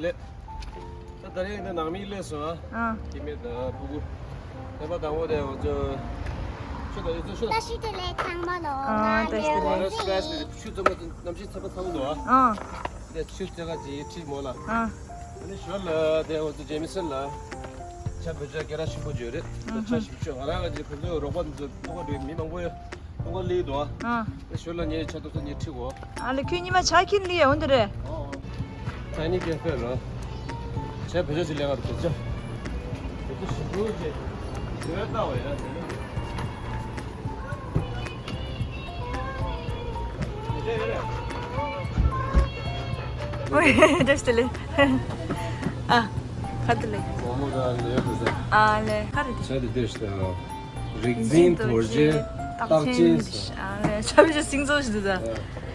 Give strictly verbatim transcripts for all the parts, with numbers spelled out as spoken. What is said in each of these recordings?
ལེ། ད་ད་རེས་འདི་ནང་མི་སླེབས་སོང་ཨ། ཨ། སྐྱེ་དམན་དང་ཕྲུ་གུ། ད་པ་དང་པོ་དེ་འོ་ཚོ། ཆུ་དང་ཡོད་ཚོ་ཆུ་དང་། བཀྲ་ཤིས་བདེ་ལེགས་ཚང་མ་ལོ། ཨ། ང་བཀྲ་ཤིས་བདེ་ལེགས། ཆུ་ཚང་མ་གནམ་གཤིས་ཚ་པ་ཚ་པོ་འདུག་ཨ། ཨ། དེ་ཆུ་ཚ་ག་ཅིག་ཁྲིད་མོ་ལ། ཨ། ཨ་ནི་ཞོར་ལ་དེ་འོ་ཚོ་ཇེ་མི་སན་ལ། ཇ་བོད་ཇ་སྐད་གྲགས་ཆེན་པོ་བརྗོད་རེད། ད་ཆ་ཞིབ་ཆོག་ང་རང་ག་ཅིག་ཁོ་ཚོའི་རོགས་པ་འདི་ཚོ་ཐུག་ག་འགྲོ་མི་མང་པོ་ཡོད། ཁོང་ལི་དོ། ཨ། ཞོར་ལ་ཉེ་ཆ་ཏོ་ཚོ་ཉེ་ཁྲི་གོ། ཨ་ལེ་ཁྱོད་ཉི་མ་ཆ་ཁྱིན་ལི་འོན་ཏེ་རེད། ཨོ། ཆ་ནི་ཀེ་ཧྥེ་ལ། ཆ་བེ་ཆ་ཅི་ལེ་གར་བེ་ཆ། བེ་ཆ་ཞིམ་པོ་ཅེ། ཞེ་བའི་ལྟ་བ་ཡ་ཟེར་ན། ཨོ་ཡེ་བཀྲ་ཤིས་བདེ་ལེགས། ཨ། ཁ་ཏུ་ལེ། མོ་མོ་ག་ལེ་བེ་ཆ། ཨ་ལེ་ཁ་རེ་དེ། ཆ་དེ་དེ་ཤ། རིག་འཛིན་རྡོ་རྗེ་རྟགས་ཅན། ཨ་ལེ་ཆབ་ཆ་སིང་ཚོ་ཞིག་འདུག་ད།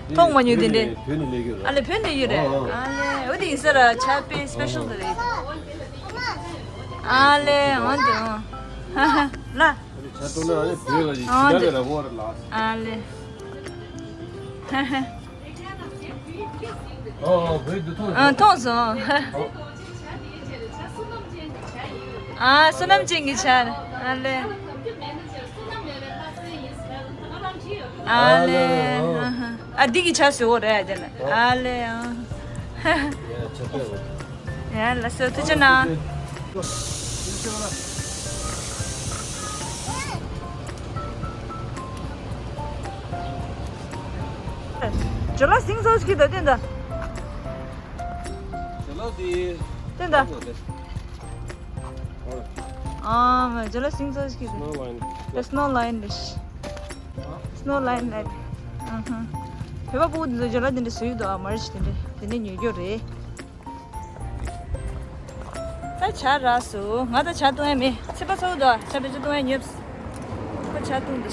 མཐོང་མ་མྱོང་དེ་འདྲས། བོད་ནས་སླེབས་ཡོད་རེད། ཨ་ལེ་བོད་ནས་ཡོད་རེད། ཨ་ལེ་འོ་དེ་ཡིན་ས་ར་ཆབ་པའི་སི་པེ་ཤལ་དེ་རེད། ཨ་ལེ་འོ་དེ་འོ། ལ། ཆ་ཏོ་ན་ཨ་ལེ་བོད་ལ་ཡིན་ཨ་ཆ་དེ་ར་བོ་ར་ལ། ཨ་ལེ། ཨོ་ཨོ་བོད་དུ་མཐོང་ཨ་མཐོང་སོང་། ཨ་བསོད་ནམས་ཅན་གྱི་ཆ་ཨ་ལེ། ཨ་ལེ། ཨ་འདི་གི་ཆ་བཟོ་བོ་རེད་དེ་ལ་ཨ་ལེ། ཨ་ཡ་ལགས་སོ་ཐུགས་རྗེ་གནང་། ཇོ་ལ་སིང་སོ་ཀི་དོ་དེ་འདྲ། ཇོ་ལ་དེ། དེ་འདྲ། ཨ་མ་ཇོ་ལ་སིང་སོ་ཀི་དོ། སི་ནོ་ལའིན། དེ་སི་ནོ་ལའིན་རེད། སི་ནོ་ལའིན་ལ། ཨ་ཧ། བོད་པ་ཕྲུ་གུ་དེ་ཚོ་ཇོ་ལ་དེ་འདྲ་བཟོས་ཡོད་དོ་ཨ་མར་ཆི་དེ་འདྲ་དེ་འདྲ་ཉོ་རྒྱུ་རེད། ད་ཇ་རག་སོང་། ང་ད་ཇ་བཏུང་ཡ་མེད། ཚེ་པ་ཚ་བོ་དང་ཇ་བེད་སྤྱོད་གཏོང་ཡ་ཉོབ། ཁོ་ཇ་བཏུང་འདི།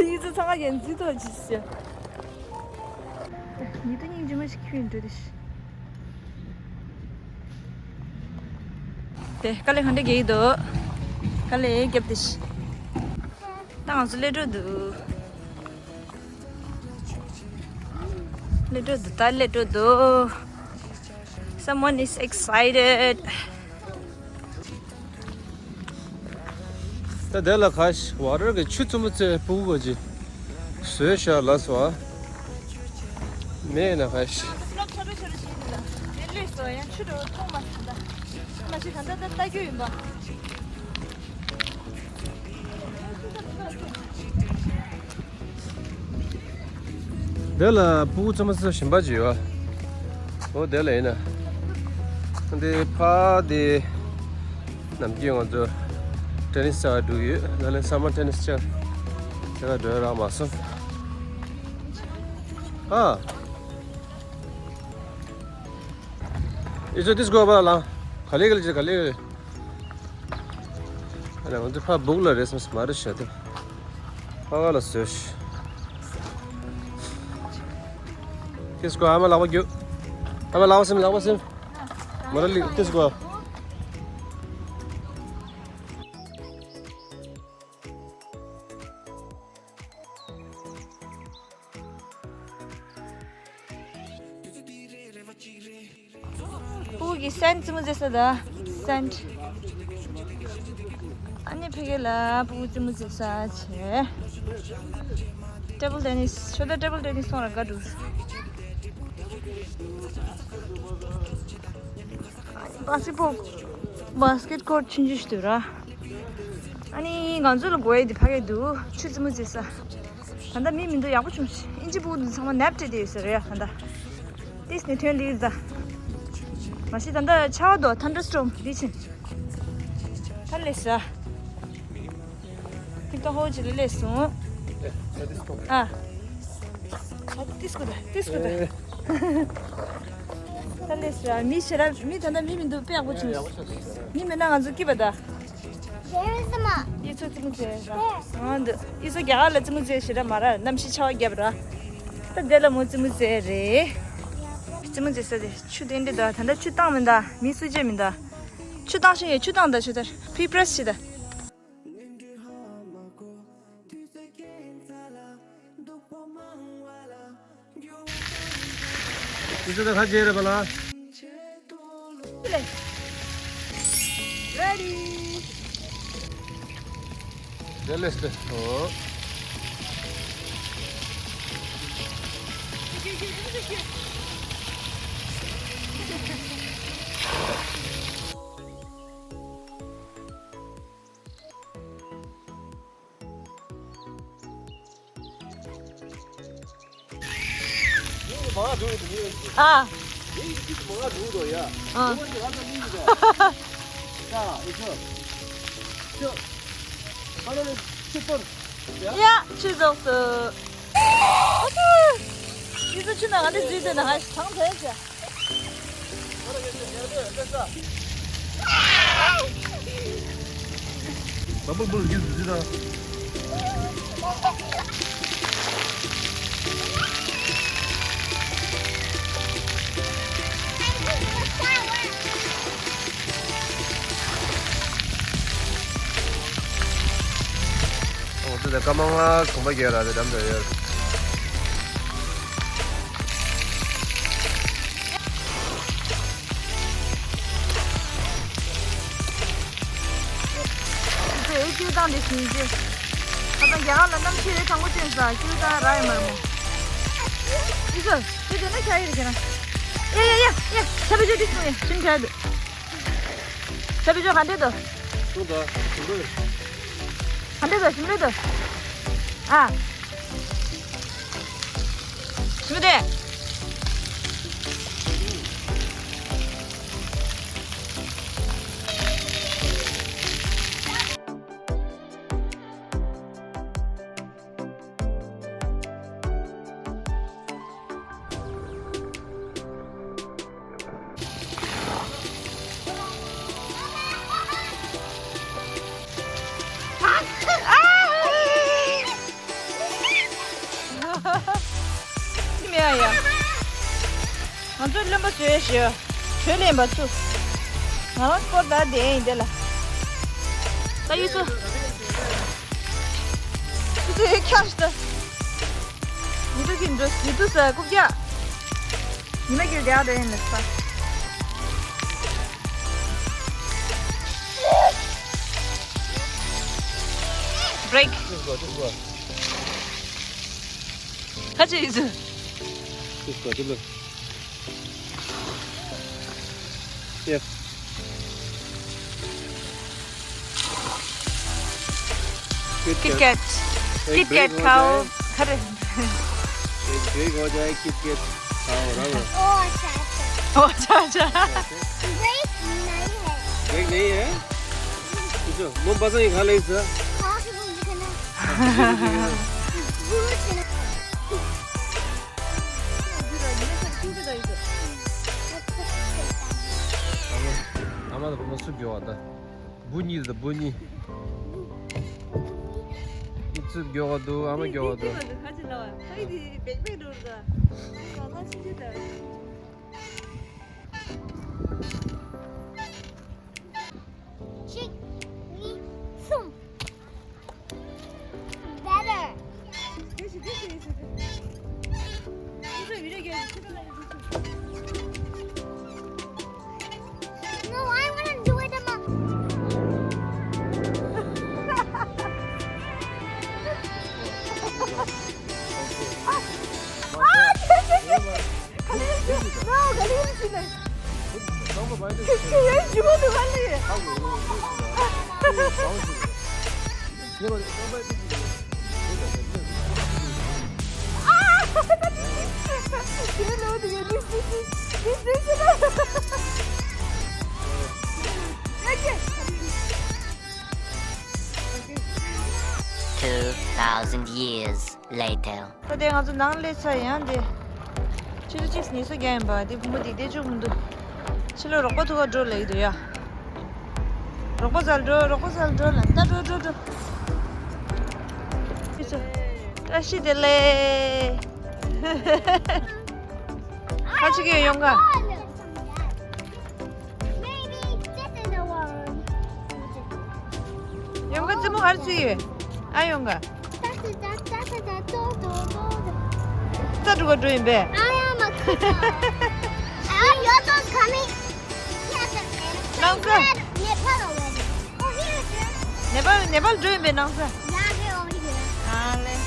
ཡིག་ཚོ་ཚང་མ་ཡན་རྩིས་ཐོག་ཅིག་ཤོད། ཉི་དུ་སྙིང་རྗེ་མ་ཞིག་ཁྱོད་འགྲོ་དེ་ཤི། དེ་དཀའ་ལས་གང་འདྲ་རྒྱག་གི་འདུག་དཀའ་ལས་རྒྱབ་དེ་ཤི། ད་ང་ཚོ་སླེབས་འགྲོ་འདུག་སླེབས་འགྲོ་འདུག་ད་སླེབས་འགྲོ་འདུག Someone is excited. ད་དེ་ལ་ཁ་ཤས་ཝ་ཊར་གི་ཆུ་རྩུབ་མོ་ཚོས་ཕྲུ་གུ་གོ་ཅི་བཟོས་ཤག་ལ་སོ། མེད་ན་ཁ་ཤས། དེ་ལ་ཕྲུ་གུ་ཚང་མ་ཚོ་ཞིམ་པ་ཅིག་ཡོད། འོ་དེ་ལ་ཡིན་ན། འདི་ཕ་དེ་ནམ་རྒྱུན་ང་ཚོ་ཏེ་ནིས་རྩེ་བ་འགྲོ་ཡོད། ད་ལན་སམ་མར་ཏེ་ནིས་རྩེ་བ་དེ་ག་འགྲོ་རག་མ་སོང་། ཨ། ཨི་ཚོ་ཏིས་གོ་བ་ལ་ག་ལེ་ག་ལེ་ག་ལེ། ཨ་ལ་ང་ཚོ་ཕ་སྦུག་ལ་རེད་སམ་སི་མ་རེད་ཤ་དེ། ཕ་ག་ལ་སོས། ཏིས་གོ་ཨ་མ་ལག་པ་རྒྱུ། ཨ་མ་ལག་པ་སེམས་ལག་པ་སེམས། མ་ར་ལི་ཏིས་གོ། ཕྲུ་གུ་གི་སེན་ཊི་རྩེད་མོ་རྩེ་ས་ད། སེན་ཊི། ཨ་ནི་ཕ་གི་ལ་ཕྲུ་གུ་རྩེད་མོ་རྩེ་ས་བྱས། ཊེ་བལ་ཊེ་ནིས། ཤོ་ད་ཊེ་བལ་ཊེ་ནིས་སོང་ར་ག་འགྲོ། བྷ་སི་ཀེ་བྷོལ། བྷ་སི་ཀེ་ཊི་ཀོར་ཊི་ཆུང་ཆུང་ཞིག་འདུག་ར། ཨ་ནི་ང་ཚོ་ལ་དགོས་ཡས་དེ་ཕ་གི་འདུག་ཆུ་རྩེད་མོ་རྩེ་ས། ད་ལྟ་མི་མི་འདུག་ཡག་པོ་བྱུང་། ཨིན་ཇི་ཕྲུ་གུ་འདི་ཚང་མ་ནེབ་སྤྲད་དེ་ཡོད་ས་རེད་ཡ་ད་ལྟ། ཏིས་ནི་ཐོན་ལི་ད། མ་གཞི་ད་ལྟ་ཆར་པ་འདུག་ཐན་ཌར་སི་ཊོམ་འདི་ཕྱིན། ད་སླེབས་ས། ཐིག་ཏོ་ཧོ་ཅི་ལ་སླེབས་སོང་། ཨ། ཨ་ཏིས་ཀུ་ད་ཏིས་ཀུ་ད། ད་སླེབས་ས་མི་ཞེ་དྲག་མི་ད་ལྟ་མི་མི་འདུག་དཔེ་ཡག་པོ་བྱུང་། མི་མེད་ན་ང་ཚོ་སྐྱིད་པ་ད། ཨི་ཚོ་རྩེད་མོ་རྩེ་ར། ཨ་འདི་ཨི་ཚོ་རྒྱ་གར་ལ་རྩེད་མོ་རྩེ་ཞེ་དྲག་མ་ར་གནམ་གཤིས་ཆར་པ་བརྒྱབ་ར། ད་དེ་ལ་མོ་རྩེད་མོ་རྩེ་རེད། རྩེད་མོ་རྩེ་ས་དེ་ཆུ་དེ་འདྲ་ད་ད་ལྟ་ཆུ་བཏང་མི་འདའ་མི་སུ་ཅེ་མི་འདའ། ཆུ་བཏང་ཤེས་ཡོད་ཆུ་བཏང་ད་ཆུ་དར་ཕི་པྲེས་ཤི་ད། ཁྱེད་ཚོ་ད་ག་བྱེད་རེད་པ་ལ། Ready. Dale este. Oh. ཨ། ཨ། ཡ། ཆུ་རྫོགས་སོང་། ཨ་ཙི། ཡིད་ཆེས་ཆུ་ནང་ང་འདི་འཛུལ་དེ་ན་ཧ་ཤི་གྲང་ཐལ་ཟེར། འོ་དེ་ཀ་མང་ལ་གོམ་པ་རྒྱག་ར་དེ་འགྲམ་དུ་ཡོད། ཁོས་ཨེ་ཁྱོད་བཏང་དེ་ཞིང་རྗེ། ཁ་སང་རྒྱ་གར་ལ་གནམ་གཤིས་རེ་གྲང་པོ་བསྟན་ས་ཁྱོད་བཏང་ར་ཡི་མར་མོ། ཨི་ཚོ་ཁྱོད་དེ་ན་ཤ་ཡི་རེ་ཁྱེད་རང་། ཡ་ཡ་ཡ་ཡ་ཤ་བི་ཇོ་དེ་སོང་ཡ་ཤིང་ཁ་དུ། ཤ་བི་ཇོ་ག་འདྲེ་དོ། སོང་ད་སོང་ད། ག་འདྲེ་དོ་ཤིང་རེ་དོ། ཨ། མི་དེ། ཅི་མེད་ཨ་ཡ། ང་ཚོ་རློན་པ་བཟོས་ཞེས། བྲོས་ལེན་པ་ཚུ། ང་རང་སྐོར་ད་བསྡད་ཡིན་དེ་ལ། ད་ཡུལ་ཚོ། ཡུལ་ཚོ་ཡོད་ཁྱར་ད། ཡུལ་ཚོ་གི་འགྲོ་ཡུལ་ཚོ་ས་རྐུབ་བཀྱག་ཉི་མ་གི་རྒྱག་འགྲོ་ཡིན་ལ་ས། Break. ཁ་ཆེ་ཡིན་ཚུལ། Kit Kat. Kit Kat खाओ। खरे। एक ब्रेक हो जाए, किट कैट खाओ, रहो। ओ, अच्छा, अच्छा। ओ, अच्छा, अच्छा। ब्रेक नहीं है। ब्रेक नहीं है? पूछो, वो बस ही खा ले इसका। हाँ, वो भी खाना। वो भी खाना। ཨ་མ་དང་བུ་མོ་སུ་མགྱོགས་བ་ད། བུ་གཉིས་དང་བུ་གཉིས། ཨི་ཚུ་མགྱོགས་བ་འདུག་ཨ་མ་མགྱོགས་བ་འདུག་ཁ་ཅིག་ལ་བ་ཕ་ཡི་དེ་བེག་བེག་འགྲོ་ར། ད་ད་ཕྱི་ཕྱི་ད། གཅིག་གཉིས། གསུམ། Better. No, I wanna do it. ཨ། ཨ། ཁ་ལེ་ཡིན་ཟེར། ནོ་ཁ་ལེ་ཡིན་ཟེར་ནས། ཁྱེད་ཁྱེད་ཡིན་ཇི་མོ་འདུག་ཁ་ལེ། ཨ། ཁ་ལེ་ཡིན་ཟེར། ཁྱེད་ལོ་འདི་ཡིན་ཟེར་ཟེར། ཡིན་ཟེར་ཟེར། ཡིན་ཟེར་ཟེར། ཨ་ཀེ། Two thousand years later. ད་དེ་ང་ཚོ་ནང་སླེབས་ཚར། ཡང་དེ་ཕྱི་ལོ་གཅིག་ཉི་ཤུ་བརྒྱ་ཡིན་པ། དེ་བུ་མོ་དེ་བསྡད་ཆོག་མི་འདུག་ཕྱི་ལོ་རོགས་པ་ཐུག་ག་འགྲོ་ལེགས་འདུག་ཡ། རོགས་པ་ཚར་འགྲོ། རོགས་པ་ཚར་འགྲོ་ལ་ད་འགྲོ་འགྲོ་འགྲོ། ཨ་ཤི་དེ་ལེ། ཁ་ཅིག་གི་ཡོང་ག Maybe this is the one. ཡོང་ག་རྩེ་མོ་གར་ཚུད་ཡོད། ཨ་ཡོང་ག That's it, that's, that's རྩྭ་འགྲོ་ག་འགྲོ་ཡིན་པས། I am a cooker. I am your dog coming. ནང་ས། Nepal already. Oh, here is here. ནེ་པཱལ་ནེ་པཱལ་འགྲོ་ཡིན་པས་ནང་ས། Yeah, we're over here. ཨ་ལེ།